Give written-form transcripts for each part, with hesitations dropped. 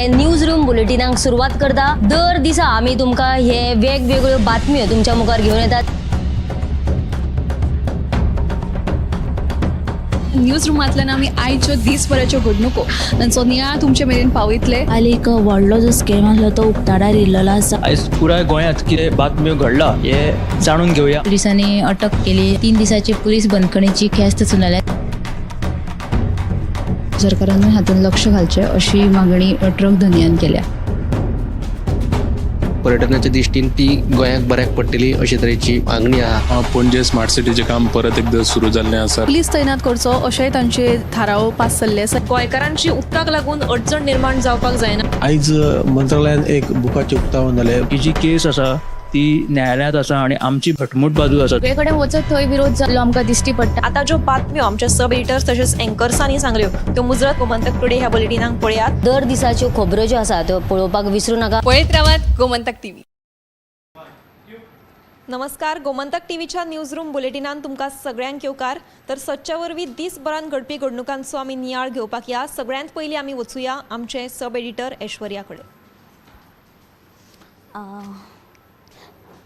News room बुलेटिनाक सुरवात करता. दर दिसा आमी तुमकां हे वेगवेगळ्यो बातम्यो तुमच्या मुखार घेवन येतात. न्यूज रुमांतल्यान आमी आयच्यो दीसभराच्यो घडणुको तांचो नियाळ तुमचे मेरेन पावयतले. काल एक व्हडलो जो स्कॅम आसलो तो उक्ताडार येयल्लो आसा. आयज पुराय गोंयांत कितें बातम्यो घडला हे जाणून घेवया. पोलिसांनी अटक केली. 3 दिसाची पोलीस बंदखणीची ख्यास्त सुनायल्या. सरकारानूय हातूंत लक्ष घालचें अशी मागणी ट्रक धनयान केल्या. पर्यटनाच्या दृश्टीन ती गोंयाक बऱ्याक पडटली अशे तरेची मागणी आहा. पणजे स्मार्ट सिटीचें काम परत एकदां सुरू जाल्लें आसा. पुलीस तैनात करचो अशेंय तांचे थाराव पास जाल्ले आसा. गोंयकारांची उदकाक लागून अडचण निर्माण जावपाक जायना. आयज मंत्रालयान एक बुकाचें उक्तावण जालें. ही जी केस आसा ती न्यायालयांत आसा आनी आमची घटमूट बाजू आसा. सगळे कडेन वचत थंय विरोध जाल्लो आमकां दिश्टी पडटा. आतां ज्यो बातम्यो आमच्या सब एडिटर्स तशेंच एंकर्सांनी सांगल्यो त्यो मुजरत गोमंतक टुडे ह्या बुलेटिनाक पळयात. दर दिसाच्यो खबरो ज्यो आसा त्यो पळोवपाक विसरू नाका. पळयत रावात गोमंतक टीव्ही. नमस्कार, गोमंतक टीव्हीच्या न्यूज रूम बुलेटिनान तुमकां सगळ्यांक येवकार. तर सदच्या वरवीं दीसभरान घडपी घडणुकांचो आमी नियाळ घेवपाक या. सगळ्यांत पयलीं आमी वचुया आमचे सब एडिटर ऐश्वर्या कडेन.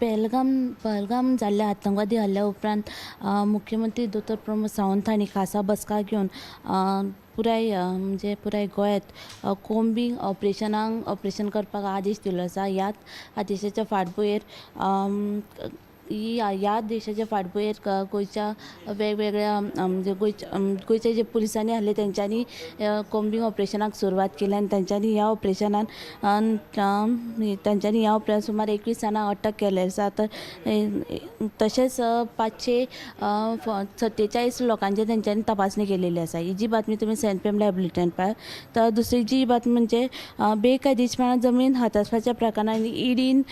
पहलगाम जाल्ल्या आतंकवादी हल्ल्या उपरांत मुख्यमंत्री दोतोर प्रमोद सावंत हांणी खासा बसका घेवन पुराय म्हणजे पुराय गोंयांत कोम्बींग ऑपरेशन करपाक आदेश दिल्लो आसा. ह्याच आदेशाच्या फाटभुंयेर ह्या देशाच्या फाटभुंयेर गोंयच्या वेगवेगळ्या म्हणजे गोंयच्या जे पुलिसांनी आसले तेंच्यांनी कोम्बींग ऑपरेशनाक सुरवात केली आनी तेंच्यांनी ह्या ऑपरेशनान सुमार 21 जाणांक अटक केल्ले आसा. तर तशेंच 547 लोकांचे तेंच्यांनी तपासणी केलेली आसा. ही जी बातमी तुमी 7 PM live बुलेटिनान पळयात. तर दुसरी जी बातमी म्हणजे बेकायदेशीरपणान जमीन हातासपाच्या प्रकरणान ईडीन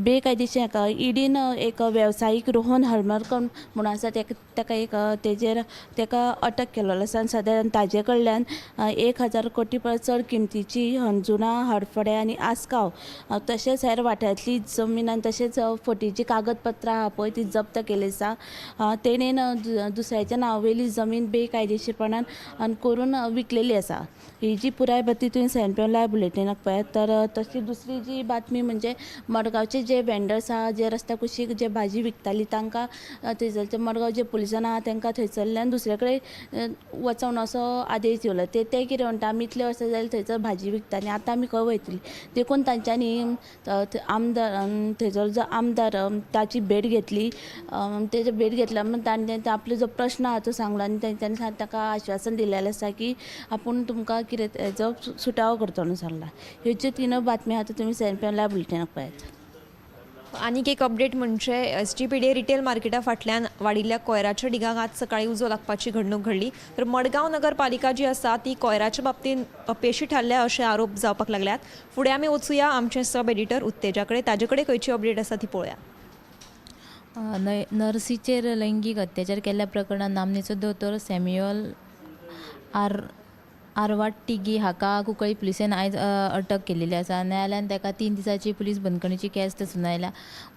बेकायदेशीर ईडीन एक वेवसायीक रोहन हरमलकर म्हणून आसा ताका एक तेजेर ताका अटक केल्लो आसा आनी सद्या ताजे कडल्यान 1000 कोटी परस चड किमतीची हणजुणा, हडफडें आनी आसगांव तशेंच हेर वाठारांतली जमीन आनी तशेंच फटीची कागदपत्रां आहा पळय ती जप्त केली आसा. तेणेन दुसऱ्याच्या नांवा वयली जमीन बेकायदेशीरपणान करून विकलेली आसा. ही जी पुराय बातमी तुवें 7 PM live बुलेटिनाक पळयात. तर तशी दुसरी जी बातमी म्हणजे मडगांवचे जे वेंडर्स आहा जे रस्त्या कुशीक जे भाजी विकताली तांकां थंयसरचे मडगांव जे पुलिसान आहा तांकां थंयसरल्यान दुसरे कडेन वचोन असो आदेश दिलो. ते कितें म्हणटा, आमी इतले वर्सां जाली थंयसर भाजी विकता आनी आतां आमी खंय वयतली, देखून तांच्यांनी आमदार थंयसर जो आमदार ताची भेट घेतली. तेजी भेट घेतल्या म्हणून तांणी आपलो जो प्रश्न आहा तो सांगलो आनी तेंच्यांनी ताका आश्वासन दिलेलें आसा की आपूण तुमकां कितें तेजो सुटावो करतलो म्हणून सांगला. ह्यो ज्यो 3 बातम्यो आहा त्यो तुमी 7 PM live बुलेटिनाक पळयात. आनीक एक अपडेट म्हणजे SGPDA retail मार्केटा फाटल्यान वाडिल्ल्या कोयराच्या डिगाक आज सकाळीं उजो लागपाची घडणूक घडली. तर मडगांव नगरपालिका जी आसा ती कोयराच्या बाबतींत अपेशी थारल्या अशे आरोप जावपाक लागल्यात. फुडें आमी वचुया आमचे सब एडिटर उत्तेजा कडेन, ताजे कडेन खंयची अपडेट आसा ती पळोवया. नर्सीचेर लैंगीक अत्याचार केल्ल्या प्रकरणात नामनेचो दोतोर सॅम्युअल आरवाटिगी हाका कुंकळी पुलिसेन आयज अटक केलेली आसा. न्यायालयान ताका 3 दिसाची पुलीस बंदखणीची ख्यास्त सुनायल्या.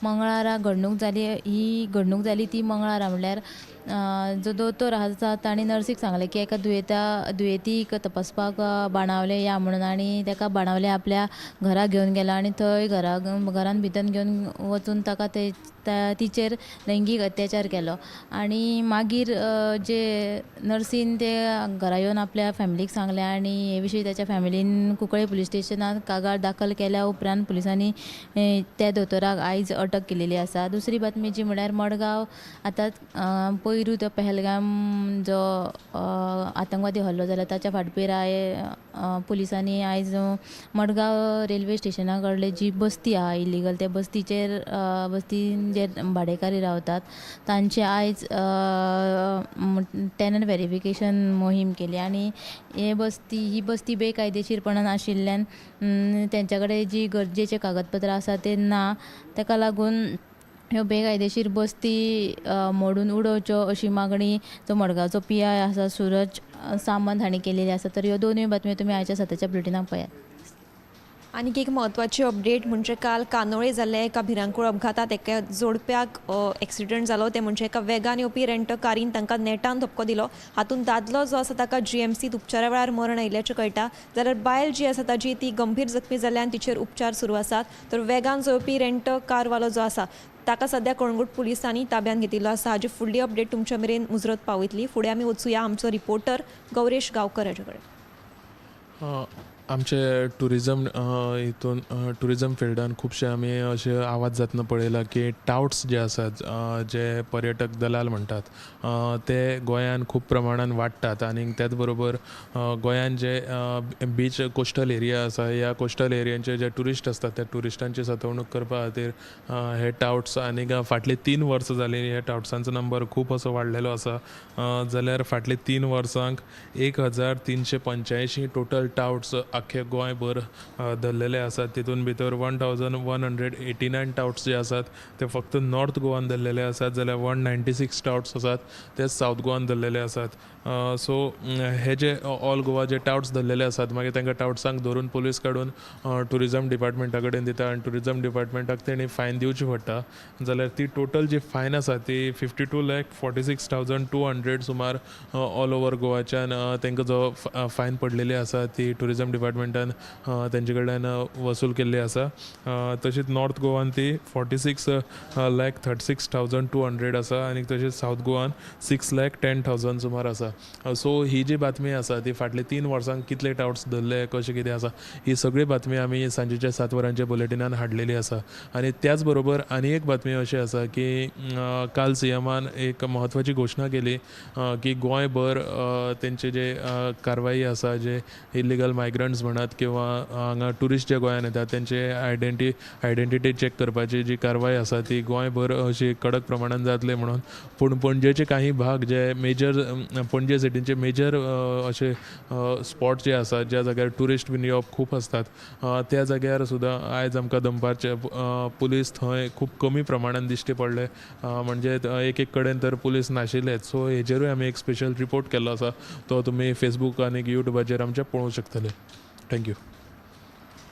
मंगळारा घडणूक जाली. ही घडणूक जाली ती मंगळारा, म्हणल्यार जो दोतोर आसा ताणें नर्सीक सांगलें की एका दुयेंतीक तपासपाक बाणावले या म्हणून, आनी ताका बाणावले आपल्या घरा घेवन गेला आनी थंय घरान भितर घेवन वचून ताका तिचेर लैंगीक अत्याचार केलो. आनी मागीर जे नर्सीन ते घरा येवन आपल्या फॅमिलीक सांगलें आनी हे विशीं ताच्या फॅमिलीन कुंकळे पुलीस स्टेशनात कागाळ दाखल केल्या उपरांत पुलिसांनी त्या दोतोराक आयज अटक केलेली आसा. दुसरी बातमी जी म्हळ्यार मडगांव आतां पयरू तो पहलगाम जो आतंकवादी हल्लो जाला ताच्या फाटभुंयेर पुलिसांनी आयज मडगांव रेल्वे स्टेशना कडले जी बस्ती आहा इलिगल, त्या बस्तीचेर बस्तीन जे भाडेकारी रावतात तांचे आयज टेनंट व्हेरिफिकेशन मोहीम केली आनी ही बस्ती बेकायदेशीरपणान आशिल्ल्यान तेंच्या कडेन जी गरजेचे कागदपत्रां आसा ते ना, ताका लागून ह्यो बेकायदेशीर बस्ती मोडून उडोवच्यो अशी मागणी जो मडगांवचो PI आसा सूरज सामंत हांणी केलेली आसा. तर ह्यो दोनूय बातम्यो तुमी आयच्या सताच्या बुलेटिनाक पळयात. आनीक एक म्हत्वाची अपडेट म्हणजे काल कांदोळे जाल्ल्या एका भिरांकूळ अपघातांत एका जोडप्याक एक्सिडंट जालो. ते म्हणजे एका वेगान येवपी रेंट कारीन तांकां नेटान धपको दिलो. हातूंत दादलो जो आसा ताका जीएमसीत उपचारा वेळार मरण आयिल्ल्याचें कळटा, जाल्यार बायल जी आसा ताजी ती गंभीर जखमी जाल्ल्यान तिचेर उपचार सुरू आसात. तर वेगान जो येवपी रेंट कारवालो जो आसा ताका सद्या कळंगूट पुलिसांनी ताब्यांत घेतिल्लो आसा. हाजी फुडली अपडेट तुमच्या मेरेन मुजरत पावयतली. फुडें आमी वचुया आमचो रिपोर्टर गौरेश गांवकर हाजे कडेन. आमचे टुरिजम हितून टुरिजम फिल्डान खुबशे आमी अशे आवाज जातना पळयला की टावट्स जे आसात, जे पर्यटक दलाल म्हणटात, ते गोंयान खूब प्रमाणान वाडटात. आनी त्याच बरोबर गोंयान जे बीच कोस्टल एरिया आसा, ह्या कोस्टल एरियांचे जे ट्युरिस्ट आसतात त्या ट्युरिस्टांची सतवणूक करपा खातीर हे टावट्स, आनी फाटलीं 3 वर्सां जालीं ह्या टावट्सांचो नंबर खूब असो वाडलेलो आसा. जाल्यार फाटले 3 वर्सांक 1385 टोटल टावट्स आख्खे गोंयभर धरलेले आसात. तितून भितर 1189 टावट्स जे आसात ते फक्त नॉर्थ गोवान धरलेले आसात, जाल्यार 196 टावट्स आसात ते सावथ गोवान धरलेले आसात. सो हे जे ऑल गोवा जे टावट्स धरलेले आसात, मागीर तांकां टावट्सांक धरून पुलीस काडून टुरिजम डिपार्टमेंटा कडेन दिता आनी टुरिजम डिपार्टमेंटाक तेणी फायन दिवची पडटा. जाल्यार ती टोटल जी फायन आसा ती 52,46,200 सुमार ऑल ओवर गोवाच्यान तांकां जो फायन पडलेली आसा ती टुरिजम डिपार्टमेंटान तेंचे कडल्यान वसूल केल्ली आसा. तशीच नॉर्थ गोवान ती 46,36,200 आसा आनी तशीच सावथ गोवान 6,10,000 सुमार आसा. सो ही जी बातमी आसा ती फाटले 3 वर्सांक कितले टावट्स धरले, कशें कितें आसा, ही सगळी बातमी आमी सांजेच्या 7 वरांच्या बुलेटिनान हाडलेली आसा. आनी त्याच बरोबर आनी एक बातमी अशी आसा की काल सीएमान एक म्हत्वाची घोशणा केली की गोंयभर तेंचे जे कारवाई आसा, जे इलिगल मायग्रंट्स म्हणात किंवा हांगा ट्युरिस्ट जे गोंयान येतात तेंचे आयडेंटिटी चॅक करपाची जी कारवाई आसा ती गोंयभर अशी कडक प्रमाणान जातली म्हणून. पूण पणजेचे काही भाग जे मेजर पणजे सिटीचे मेजर अशे स्पॉट जे आसात, ज्या जाग्यार ट्युरिस्ट बीन येवप खूब आसतात, त्या जाग्यार सुद्दां आयज आमकां दनपारचे पुलीस थंय खूब कमी प्रमाणान दिश्टी पडले. म्हणजे एक एक कडेन तर पुलीस नाशिल्लेच. सो हेजेरूय आमी एक स्पेशल रिपोर्ट केल्लो आसा, तो तुमी फेसबूक आनी युट्यूबाचेर आमच्या पळोवंक शकतले. Thank you.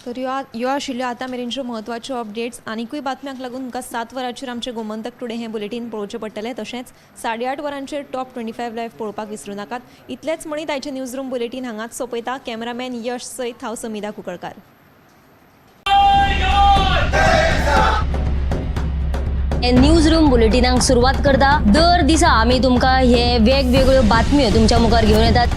तर ह्यो आशिल्ल्यो आतां मेरेनच्यो म्हत्वाच्यो अपडेट्स. आनिकूय बातम्यांक लागून तुमकां 7 वरांचेर आमचें गोमंतक टुडे हें बुलेटीन पळोवचें पडटलें. तशेंच 8:30 वरांचेर टॉप 25 लायव्ह पळोवपाक विसरूं नाकात. इतलेंच म्हणीत आयचें न्यूज रूम बुलेटीन हांगाच सोंपयता. कॅमेरामॅन यश सयत हांव समिधा कुंकळकार. न्यूज रूम बुलेटिनाक सुरवात करता. दर दिसा आमी तुमकां हे वेगवेगळ्यो बातम्यो तुमच्या मुखार घेवन येतात.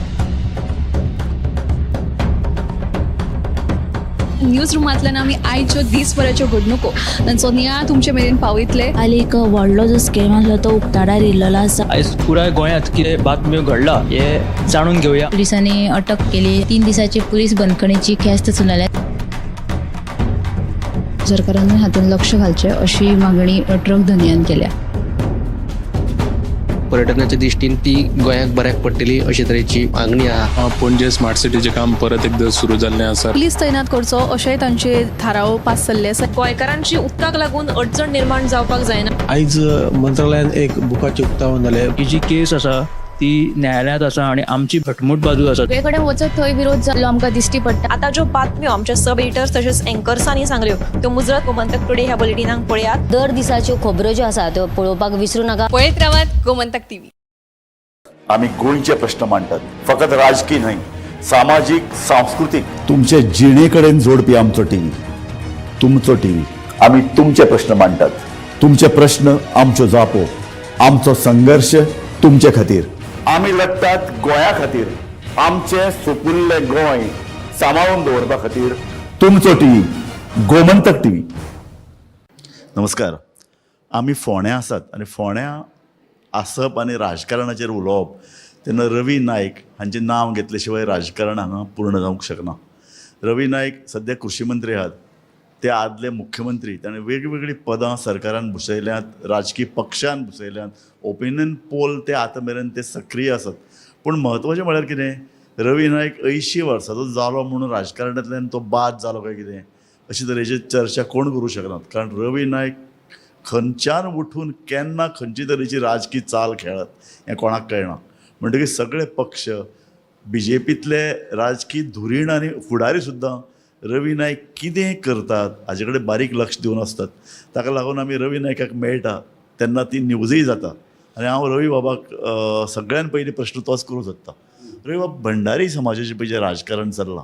न्यूज रुमांतल्यान आमी आयच्यो दीसभराच्यो घडणुको तांचो नियाळ तुमचे मेरेन पावयतले. काल एक व्हडलो जो स्कॅम आसलो तो उक्ताडार येयल्लो आसा. आयज पुराय गोंयांत कितें बातम्यो घडला हे जाणून घेवया. पुलिसांनी अटक केली. 3 दिसाची पुलीस बंदखणीची ख्यास्त सुनायल्या. सरकारान हातूंत लक्ष घालचें अशी मागणी ट्रक धनयान केल्या. पर्यटनाच्या दृश्टीन ती गोंयाक बऱ्याक पडटली अशे तरेची मागणी आहा. पणजे स्मार्ट सिटीचें काम परत एकदां सुरू जाल्लें आसा. पुलीस तैनात करचो अशेंय तांचे थाराव पास जाल्ले आसा. गोंयकारांची उदकाक लागून अडचण निर्माण जावपाक जायना. आयज मंत्रालयान एक बुकाचें उक्तावण जालें. ही जी केस आसा ती न्यायालयांत आसा आनी आमची घटमूट बाजू आसा. सगळे कडेन वचत थंय विरोध जाल्लो आमकां दिश्टी पडटा. आतां ज्यो बातम्यो आमच्या सब एडिटर्स तशेंच एंकर्सांनी सांगल्यो त्यो मुजरत गोमंतक टुडे ह्या बुलेटिनाक पळयात. दर दिसाच्यो खबरो ज्यो आसा त्यो पळोवपाक विसरूं नाका. पळयत रावात गोमंतक टीव्ही. आमी गोंयचे प्रश्न मांडटात, फकत राजकी न्हय, सामाजीक, सांस्कृतीक, तुमचे जिणे कडेन जोडपी आमचो टीव्ही, तुमचो टीव्ही. आमी तुमचे प्रश्न मांडटात, तुमचे प्रश्न आमच्यो जापो, आमचो संघर्श तुमचे खातीर. आमी लढटात गोंया खातीर, आमचें सुपुल्लें गोंय सांबाळून दवरपा खातीर. तुमचो टीव्ही, गोमंतक टीव्ही. नमस्कार. आमी फोंड्या आसात आनी फोंड्या आसप आनी राजकारणाचेर उलोवप तेन्ना रवी नायक हांचें नांव घेतले शिवाय राजकारण हांगा पूर्ण जावंक शकना. रवी नायक सद्या कृशी मंत्री आहात, ते आदले मुख्यमंत्री. ताणें वेगवेगळीं पदां सरकारान भुसयल्यांत, राजकी पक्षान भुसयल्यांत, ओपिनियन पोल ते आतां मेरेन ते सक्रीय आसात. पूण म्हत्वाचें म्हळ्यार कितें, रवी नायक 80 वर्सांचो जालो म्हणून राजकारणांतल्यान तो बाद जालो काय कितें अशी तरेची चर्चा कोण करूं शकनात. कारण रवी नायक खंयच्यान उठून केन्ना खंयची तरेची राजकी चाल खेळत हें कोणाक कळना. म्हणटकीर सगळे पक्ष, बीजेपींतले राजकी धुरीण आनी फुडारी सुद्दां रवी नायक कितें करतात हाजे कडेन बारीक लक्ष दिवन आसतात. ताका लागून आमी रवी नायकाक मेळटा तेन्ना ती न्यूजय जाता आनी हांव रवी बाबाक सगळ्यान पयलीं प्रश्न तोच करूंक सोदतां. रवी बाब, भंडारी समाजाचें पळय जें राजकारण चल्लां.